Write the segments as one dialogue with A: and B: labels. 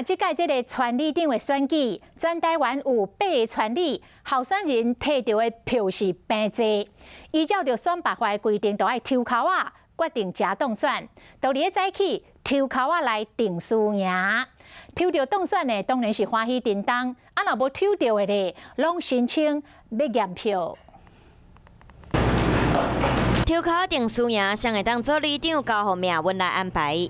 A: 看這屆這个村里長的選舉，全台灣有八个村里候選人提著的票是平齊，依照著選罷法的規定，都愛抽籤仔決定誰當選。到佇咧早起抽籤仔來定輸贏，抽著當選的當然是歡喜叮當，啊若無抽著的咧，攏申請欲驗票。
B: 抽籤定輸贏，誰會當做里長交予命運來安排。
C: 謝謝。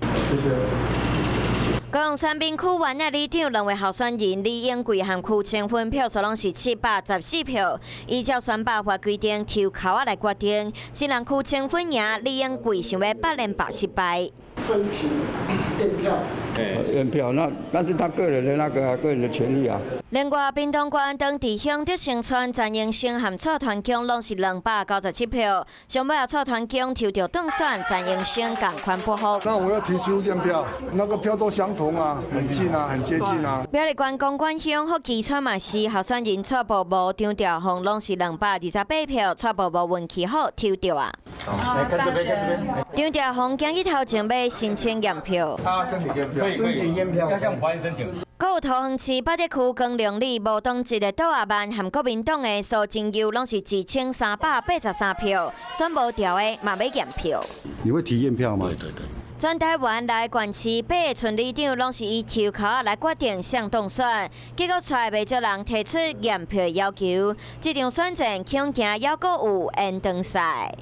B: 高雄三民區原的里長兩位候選人李英貴和區清芬票數攏是714票，依照選罷法規定抽籤仔來決定，新人區清芬贏，李英貴想欲八連敗失敗。
C: 申請驗票。
D: 驗票，那那是他個人的那個個人的權利啊。
B: 另外，屏東縣長池鄉德成村陳英生和蔡團強攏是297票，上尾蔡團強抽著當選，陳英生仝款不服。
C: 那我要提出驗票，那個票都相同啊，很近啊，很接近啊。
B: 苗栗縣公館鄉福基村嘛是候選人蔡伯無張兆鳳攏是228票，蔡伯無運氣好抽著啊。張兆鳳今日頭前欲申請驗票。
C: 他申請驗票，申請驗票，
E: 要向法院申請。
B: 閣有桃園市八德區光榮里無黨籍的杜阿曼和國民黨的蘇貞佑，攏是1383票，選無著的嘛欲驗票。
F: 你會提驗票嗎？
G: 對對對。
B: 全台灣六个縣市八个村里長攏是以抽籤仔來決定誰當選，結果出來袂少人提出驗票的要求。這場選戰恐驚猶閣有延長賽。